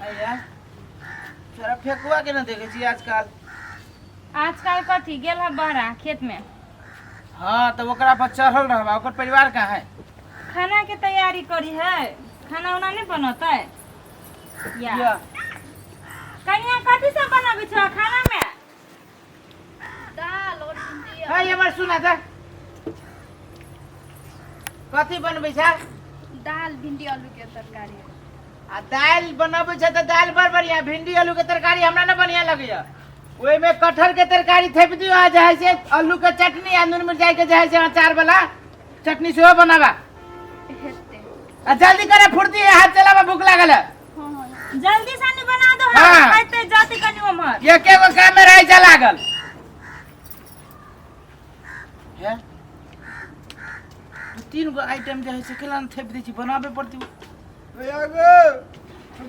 अय्या तोरा फेकुआ के ना देखे छी आजकल। आजकल कथी गेल है बहरा खेत में। हाँ तो ओकरा पर चढ़ल रहबा, ओकर परिवार कहाँ है? खाना के तैयारी करी है, खाना उना नहीं बनता है या। या। कनिया कथी सब बनाबै छौ खाना में? दाल और भिंडी। है हमर सुना था कथी बनबै छै? दाल भिंडी आलू के तरकारी। आ दालि बनबै छै तऽ दालि बड़ बढ़िया, भिंडी आलू के तरकारी हमरा ना बढ़िया लगैया। ओहिमे कटहर के तरकारी थेप दियौ आ जे है से आलू के चटनी आ नून मिरचाई के जे है से अचार वाला चटनी सेहो बनाबा। हेतै। आ जल्दी करे, फुर्ती हाथ चलाबा, भूख लागल है। हाँ हाँ जल्दी से नहीं बना दो। हाँ। खाते जाते कनी उम्हर। एके गो काम में रह जा लागल है। दू तीन गो आइटम जे है से केना थेप दै छी, बनाबे पड़तै। भैया गो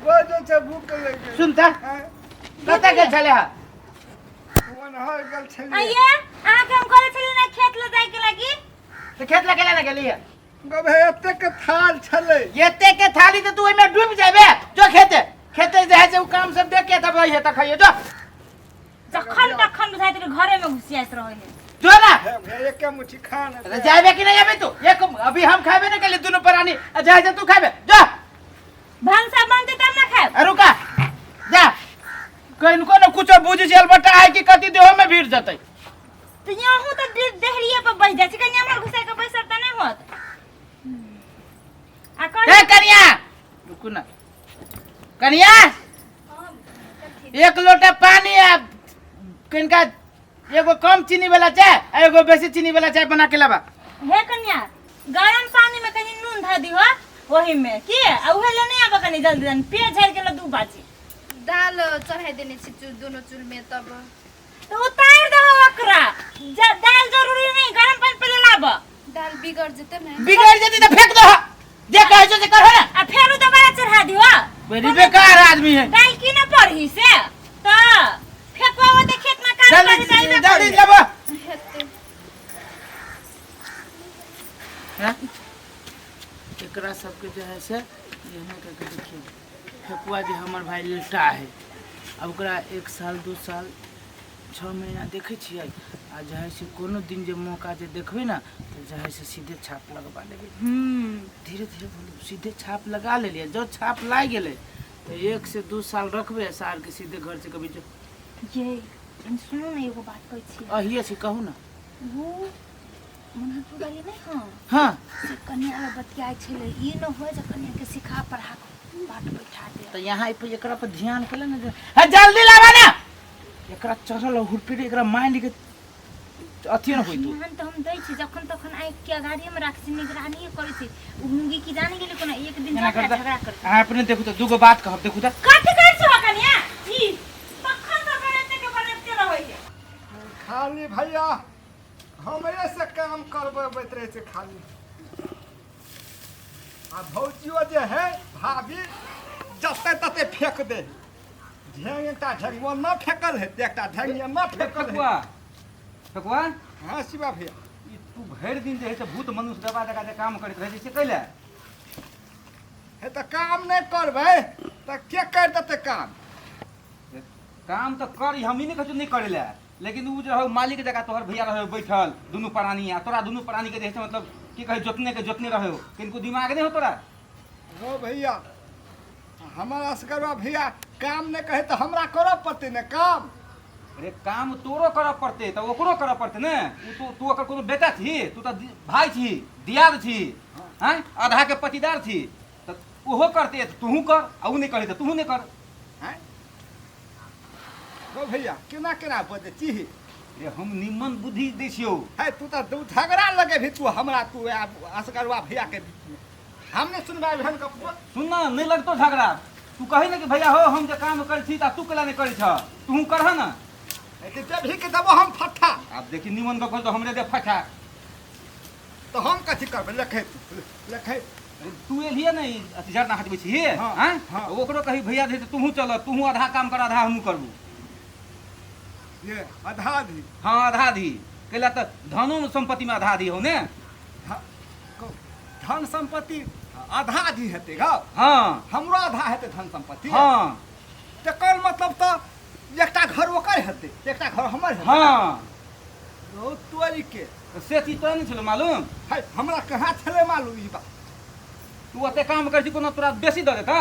बड़ छै भूख लागि गेल। सुन तऽ कतऽ गेल छलै हँ? ओनहर गेल छलियै। आइए अहाँ के हम कहले छली ना खेत ले जाय के लागी। तऽ खेत लए केला ने गेली हँ? गो भैया एतेक थाल छलै। एते के थाली तऽ तू ओहिमे डूबि जेबे। जो खेते खेते जे है से उ काम सब देख के तब अइहे तऽ खइहे। जो जखन तखन बुझाइत रहे घरे में घुसियाइत रहे है। जो ना। हे भैया एके मुट्ठी खा ने। अरे जाबे कि नहीं अभी तू? एक अभी हम खाबे ना कल दोनों प्राणी, आ जाए तू खाबे जो। भनसा बनते तब ना खाएब। अरे रुका जा, कनको न कुछो बुझी छी अलबत्ता है कि कति देहो में भीड़ जतै। तो यहूं तो देहरिए पर बैठ जाइ छी, कनी हमर घुसा के बैसब त नहीं होत। आ कह ए कनिया रुकू ना कनिया, एक लोटा पानी आ कनिका एगो कम चीनी वाला चाय आ एगो बेसी चीनी वाला चाय बना के लाबा। हे कन्या गरम पानी में कनी नून धर दिहो ओही में की, आ उहे लेने आबा कनी जल्दी जल्दी, पेट झड़ गेल दू बाजी। दाल चढ़ाई देने छी चूल दोनों चूल में तब तो उतार दहो ओकरा। दाल जरूरी नहीं, गरम पानी पहले लाब। दाल बिगड़ जेते ने। बिगड़ जेते तो फेंक दो, जे कहै छौ से करहो ना। आ फेरो दोबारा चढ़ा दिहो। बड़ी बेकार आदमी है। दाल की ना पड़ही से तो फेंकवा होते खेत में काम करे जल्दी जाइबे जल्दी करबे। लाबो। हेतै। हैं? एकरा सबके जे है से एहने करके देखियौ फेकुआ जे हमर भाई ललटा है, अब ओकरा 1 साल 2 साल 6 महीना देखै छियै आ जे है से कोनो दिन जे मौका जे देखबै ने तऽ जे है से सीधे छाप लगबा लेबै। धीरे धीरे बोलू, सीधे छाप लगा लेलियै, जब छाप लागि गेलै तऽ 1 से 2 साल रखबै आ सारके सीधे घर से कभी जो ये सुनू ने एगो बात कहै छी। अहिए से कहू ना। वो मनहरपुर वाली नहीं? हाँ हाँ से कन्या लग बतियाइ छलै, ई न होय जे कन्या के सिखा पढ़ा के बाट बैठा दे। तऽ यहाँ पर एकरा पर ध्यान केले ने जे- हे जल्दी लाबा ना, एकरा चढ़ल हुरपिरी एकरा मारि के अथी न होई तू। ध्यान तऽ हम दै छी, जखन तखन आँखि के अगाड़िए में राखै छी, निगरानी करै छी। उ मुंगी की जाने गेलै कोना एक दिन एना झगड़ा करता झगड़ा करतै। अहाँ अपने देखू तऽ दूगो बात कहब, देखू तऽ कथी करै छौ कन्या ई तखन तऽ बनैते के बनैते रहै है। खाली भैया हमरे से काम करबैत रहै छै खाली। आ भौजियो जे है भाभी जते तते फेंक दे, ढेंग एकटा ढेंगवा न फेंकल है, एकटा ढेंगिया न फेंकल है। फेकुआ फेकुआ। हाँ शिवा भैया। ई तू भरि दिन जे है से भूत मनुष्य दबा दबा के काम करैत रहै छै से कैले? हे तऽ काम नहि करबै तऽ के कर देतै काम? काम तऽ कर, हम ई नहि कहै छियौ नहि करै लए, लेकिन उ जे रहौ मालिक जकाँ तोहर भैया रहौ बैठल दुनू प्राणी, आ तोरा दुनू प्राणी के जे है से मतलब की कहै जोतने के जोतने रहौ, किनको दिमाग नहि हो तोरा। हो भैया हमारा असगरवा भैया काम नहि कहे तऽ हमरा करऽ पड़तै ने काम। अरे काम तोरो करऽ पड़तै तऽ ओकरो करऽ पड़तै ने। उ तू ओकर कोनो बेटा छी? तू तऽ भाय छी, दियाद छी, आँय आधा के पतिदार छी, तऽ ओहो करतै तऽ तूहू कर, आ उ नहि करै तऽ तूहू नहि कर। आँय हो भैया केना केना बजै छी? रे हम निम्मन बुद्धि दै छियौ। है तू तऽ दू झगड़ा लगेबही तू हमरा, तू असगरवा भैया के बीच में हम नहि सुनबै एहन गप। सुन ना, नहि लगतो झगड़ा, तू कही ने कि भैया हो हम जे काम करै छी तऽ तू केला नहि करै छह, तू करह ना। है तऽ देबही के देबो हम फट्ठा। आब देखी निमन गप तऽ हमरे दे फट्ठा। तऽ हम कथी करबै? लिखै लिखै। तू एलियै ने ई अथी जरना हटबै छी हाँ, आँय? हाँ। ओकरो कही भैया जे तूहू चल, तूहू आधा काम कर आधा हमहूँ करबू। ये आधा आधी? हाँ आधा आधी, कैला तऽ धनो संपत्तिमे आधा आधी हो ने। धन संपत्ति आधा आधी हेतै गौ। हाँ। हमरो आधा हेतै धन संपत्ति। हाँ। तकर मतलब तऽ एकटा घर ओकर हेतै, एकटा घर हमर हेतै। हाँ। बहुत तोरी के। तऽ से चीज तोरा नहि छलौ मालूम? है, हमरा कहाँ छलै मालूम ई बात। तू ओते काम करै छी, कोनो तोरा बेसी दऽ देतौ?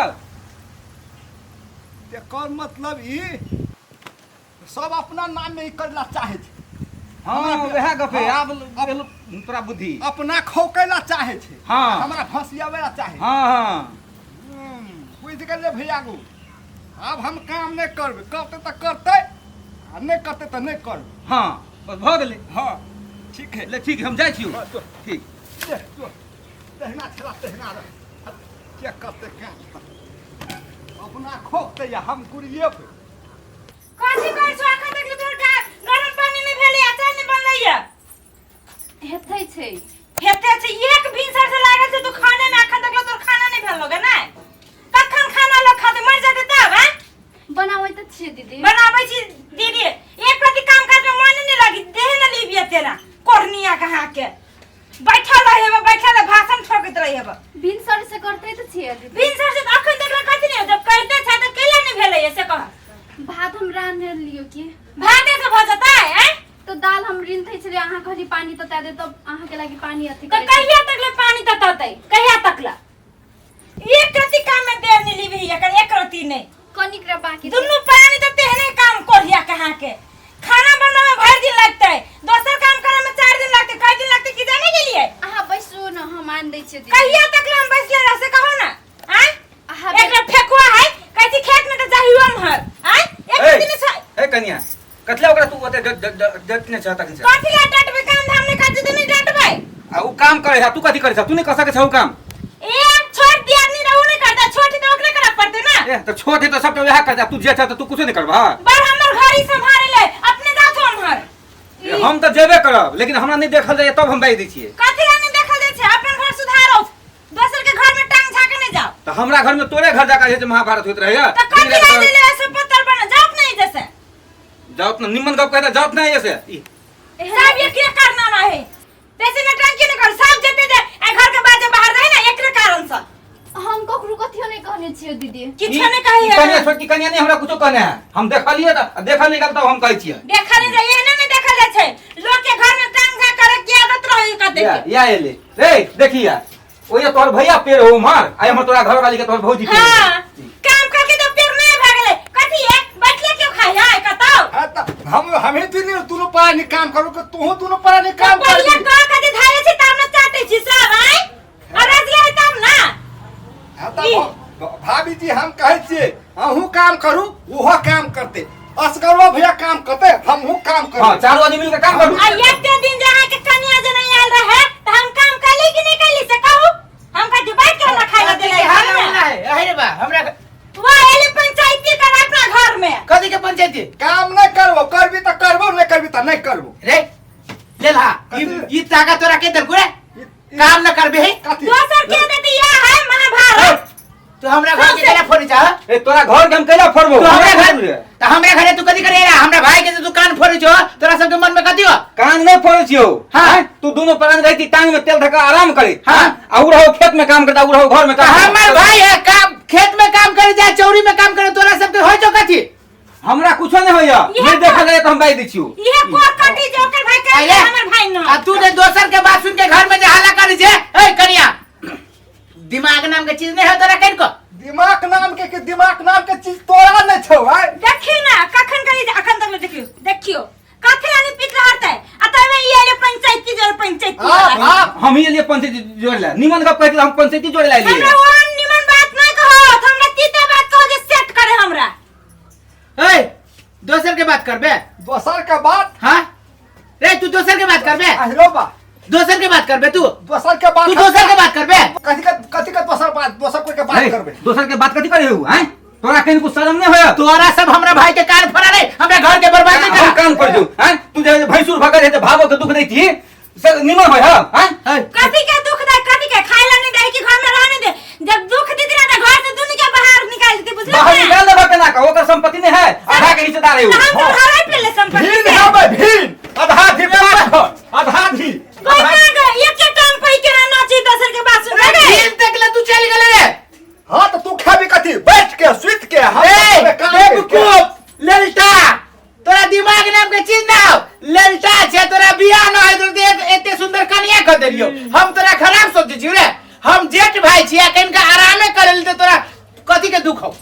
तकर मतलब ई सब अपना नाम में ई करला चाहे छै। हाँ, हमरा वएह गप है। हाँ। आब एलो तोरा बुद्धि। अपना खौकै ला चाहे छै। हाँ। हमरा फंसियाबै ला चाहे। हाँ हाँ। बुझि गेलियै भैया गो, आब हम काम नहि करबै। करतै तऽ करतै आ नहि करतै तऽ नहि करबै। हाँ, बस भऽ गेलै। हाँ ठीक है। ले ठीक है, हम जाइ छियौ। हाँ, तो। ठीक। ले, तो। तहिना छला तहिना रह। के करतै काम? अपना खोकतै या हम कुरिएबै। कथी करै छौ? एखन तक तोहर गरम पानी नहि भेलै आ चाय नहि बनलैया। हेतै छै। हेतै छै? एक भिनसर से लागल छै तू खाने में, एखन तक तोर खाना नहि भेल गे। नहि कखन खाना लोग खाते मर जेतै तब? आँय, बनाबै तऽ छियै दीदी। बनाबै छी दीदी? एक प्रति काम काज में मन नहीं लगी, देह न लीबिया तेना कोरनिया कहाँ के बैठल रहे हेबे, बैठल रहे, भाषण ठोकैत रहे हेबे। भिनसर से करते तऽ छियै दीदी। भिनसर से तऽ अखन तक कथी नहि, जब करते छै तऽ कैला नहि भेलै से कह। भात हम रान्ह लियौ की? भाते से भऽ जेतै? आँय, तऽ दाल हम रिन्थै छलियै, अहाँ कहली पानी तता दे, तब अहाँके लागि पानी अथी तऽ करै छलियै। कहिया तक ले पानी तततै? कहिया तक ले? एक रत्ती काम में देर नहीं लीबही एकर, एक रत्ती नहीं। कनिक रे बाकी छै। दुनू प्राणी तऽ तेहने काम कोढ़िया कहाँ के। खाना बनबै में भरि दिन लगतै, दोसर काम करे में 4 दिन लगतै, कई दिन लगतै की जाने गेलियै। अहाँ बैसू न, हम आनि दै छियै दीदी। कहिया तक ले हम बैसले रह से कहो ना? आँय, अहाँ एकरा फेकुआ है, कहै छी खेत में तऽ जाहियो हम हर। आँय, एक ए, दिन छै। ए कनिया, कथला ओकरा तू ओते डटने छह तखन से? कथी ला डटबै? काम धाम नहि करतै तऽ नहि डटबै। आ उ काम करे है, तू कथी करे छह? तू नहीं कर सके छह उ काम? ए छोट दियादनी रहू नहि करतै, छोट तऽ ओकरे करऽ पड़तै ना। ए तऽ छोट है तऽ सबटा वएह करतै, तू जे छह तऽ तू कुछो नहीं करबह। बड़ हमर घर ही सम्हारे ले, अपने जाथो हमर। ए, हम तऽ जेबे करब, लेकिन हमरा नहीं देखल जाइए तब हम बाजि दै छियै। कथी ला नहि देखल जाइ छै? अपन घर सुधारो, दोसर के घर में टांग झाके नहीं जाओ। तऽ हमरा घर में तोरे घर जाकर जे महाभारत होइत रहैया। तऽ कथी ला ले ले से पत्थर बना जाओ नहीं जैसे। जाओ ना, निम्मन गप कहता जाओ ना ऐसे। ई, सब एकरे कारनामा है, बेसी नौटंकी नहीं कर, सब जते जे ए घर के बाजे बाहर रहे ना एकरे कारण से। हम ककरो कथियो नहि कहने छियै दीदी। किछो नहीं कही ई है। कनिया, छोटकी कनिया नहीं हमरा कुछो कहने है। हम देखलिए तऽ देखल नहीं गेल तब हम कहै छियै। देखल नहीं जाय, एहने नहीं देखल जाय छै। लोग के घर में टांग झा करे के आदत रहे कते या के। या एले रे देखिया, ओये तोहर भैया पेड़ हो उम्हर, आइ हमर तोरा घर वाली के तोहर भौजी पेड़। हाँ, काम करके तो पेड़ नहीं भागले कथी है, बैठले क्यों खाई है कतौ? हाँ, तऽ हम हमें दुनू दुनू प्राणी काम करू के तोहू दुनू प्राणी काम पहिले करबी। कह के जे धारे छी तब न चाटे छी सब। आइ अरज ले तब ना। हाँ, तऽ भाभी जी हम कहै छियै अहूँ काम करू, ओहो काम करतै, असगरो भैया काम करतै, हमहूँ काम हाँ, करबै। चारू आदमी मिलके काम करू। आ एते दिन जे अहाँके कनिया जे नहीं आयल रहे तऽ हम काम कैली कि नहीं कैली से कहू? हम कथी बैठ के हमरा खाइ ला कथी देले के घर हाल में? होला है? अहे रे बा, हमरा वाह, एले पंचायती कर अपना घर में। कथी के पंचायती? काम नहीं करबो, करबी तऽ करबो, नहीं करबी तऽ नहीं करबो। रे ले ला, ई कथी? ई ताका तोरा के देलको रे? काम न करबे है? कथी? दोसर के देती या है महाभारत। तू हमरा घर के केला फोड़ी जा? ए तोरा घर के हम कैला फोड़बो? तू हमरा घर रे। त हमरा घरे तू कथी करे रे? हमरा भाई के जे तू कान फोड़ी छो, तोरा सबके मन में कथी हो? कान नहीं फोड़े छियौ। हाँ। आँय, तू दोनों प्राण रही टांग में तेल धका आराम करे। हाँ। आ उ रहो खेत में काम करता, उ रहो घर में त काम करता। हमर भाई है, काम खेत में काम करे जा, चौरी में काम करे, तोरा सबके होय छौ कथी? हमरा कुछो नहीं होइया, इहे नहीं देखल जाए तऽ हम बाजि दै छियौ। इहे कोर कटी जे ओकर भाई कर, अरे, हमर भाई न। आ तू जे दोसर के बात सुन के घर में जे हल्ला करे छे, ए कनिया, दिमाग नाम के चीज नहीं है तोरा कनिको? दिमाग नाम के दिमाग नाम के चीज तोरा नहीं छौ। आय देखियो ना कखन करी, अखन तक ले देखियो, देखियो कथी लानी पीट रहतै आ तमे ई आले पंचायती जोड़ पंचायती आप वाला। आप हम ही एलियै पंचायती जोड़ ला, निमन गप कहै हम पंचायती जोड़े ला एलियै। हमरा ओहन निमन बात नहीं कहो, हमरा तीते बात कहो जे सेट करे हमरा। ए दोसर के बात करबे? दोसर के बात? हां रे, तू दोसर के बात करबे? अहिरो बा। दोसर के बात करबे तू? दोसर के बात तू दोसर के बात करबे? कथी के कथी के दोसर बात, दोसर कोई के बात ए, करबे? दोसर के बात कथी करे हु? आँय, तोरा कहीं कुछ शर्म नहीं होया? तोरा सब हमरा भाई के कान फोड़ा रे, हमरा घर के बर्बाद नहीं हम करा। कान पर दू? आँय, तू जे भैंसुर भगल है ते भागो के दुख दै छी से निमन होय? हां आँय? ए, कथी के दुख दे, कथी के खाए ला नहीं दे कि घर में रहने दे? जब दुख देती ना तो घर से दुनिया के बाहर निकाल देती, बुझल बाहर ना? निकाल देबा केना का, ओकर संपत्ति नहीं है, आधा के हिस्सेदार है उ। तो हम तो हराई पे ले संपत्ति भीन से। हबै भीन, आधा धी पाँच घर, आधा धी। कोई ना गए, एक एक टांग पे के ना नाची दोसर के बात सुन रे रे। भील तक ले तू हम ए तोरे काम के। बेवकूफ ललटा तोरा दिमाग नाम के चीज ना हो ललटा छे तोरा बियाह न होय तो एते सुंदर कनिया कर देलियो हम तोरा खराब सोचे छी रे हम जेठ भाई छी आ कनिका आरामे करे ले तोरा कथी के दुख हो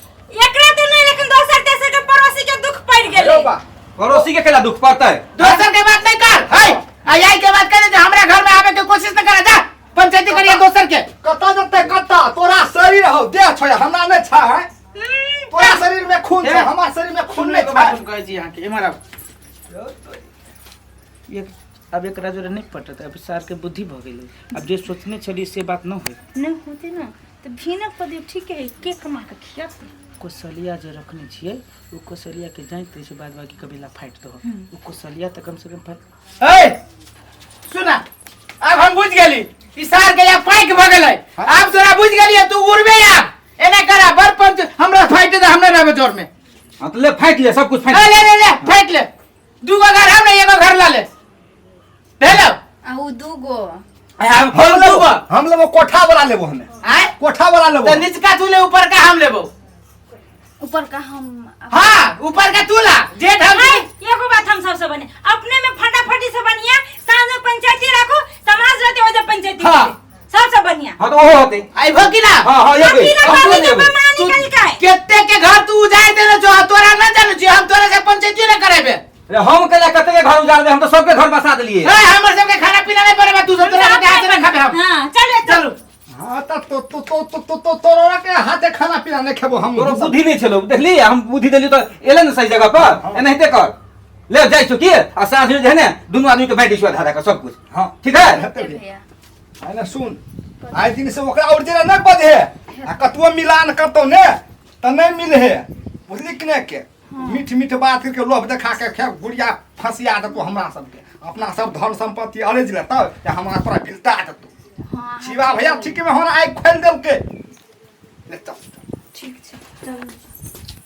एकरा तो नहीं लेकिन दोसर तेसर के पड़ोसी के दुख पड़ गेलै रौ बा पड़ोसी के केला दुख पड़तै दोसर के बात नहीं कर है आ यही के बात करे जे हमरा घर में आवे के कोशिश न करे जा पंचायती करिए दोसर के कतऽ जेतै कतऽ तोरा शरीर हौ देह छौ हमरा नहि छै तोरा शरीर में खून छै हमरा शरीर में खून नहि एगो बात छै हम कहै छी अहाँके एम्हर आउ एक अब एकरा जोरे नहि पटत अब सार के बुद्धि भऽ गेलै अब जे सोचने छलियै से बात न होय नहीं होते ना तो भीनक पर दियो ठीक है के कमा के खियाते कौशल्या जे रखने छियै ओ कौशल्या के जाइत रहै छै बाद बाकी कबीला फाटि दहो ओ कौशल्या तऽ कम से कम फाटि ए सुना अब हम बुझ गेली ई सार के या पाइक भ गेलै अब तोरा बुझ गेली तू उड़बे आब एना करा बर पंच हमरा फाइट दे हमरा रहबे जोर में हाँ तो ले फाइट ले सब कुछ फाइट ए, ले ले ले फाइट ले दूगो घर हम नहीं एगो घर ला ले भेलो आ उ दूगो हम हम दूगो हम लेबो कोठा वाला लेबो हमे आय कोठा वाला लेबो तो निचका तू ले ऊपर का हम लेबो ऊपर का हम हाँ ऊपर का तू ला जेठ हम हाय, एगो बात हम सबसे बने अपने में फटाफटी से बनिया साँझ में पंचायती रखो समाज रहते हो जब पंचायती हाँ। सबसे बढ़िया हाँ तो ओहो होते आइबो कि ना हाँ हाँ ये अभी ना हम बाबू तुरंत जब एबै। मां तू निकल के आए। केते के घर तू उजाड़ देने छो आ तोरा ना जाने छी हम तोरा से पंचायती ना करेबे अरे हम केला कते के घर उजाड़ दे हम तो सबके घर बसा देलिए ए हमर सबके खाना पीना नहीं पड़ेबा तू सब तोरा के हाथ से ना खाबे हम हाँ चलो चलू हाँ त तो तो तो तो तो तो तोरा के हाथे खाना पीना नहीं खेबो हम तोरो बुद्धि नहीं छलो देखली हम बुद्धि देली तो एले ने सही जगह पर एनाहिते कर ले जाइ छो की आ साँझ में जे है ने दुनू आदमी के बाँटि दै छियौ आधा आधा के सब कुछ हाँ ठीक है हेतै ए भी। भैया है ना सुन आइ दिन से ओकरा और जेना नहि बजे आ कतबो मिलान करतौ ने तऽ नहि मिले है बुझली कि नहि के मीठ मीठ बात करके लोभ देखा के खे गुड़िया फंसिया देतौ हमरा सबके अपना सब धन संपत्ति अरज लेतौ या हमरा तोरा भिलता देतौ हाँ शिवा भैया ठीक में हमरा आँखि खोलि देलकै ले चल ठीक छै चलू।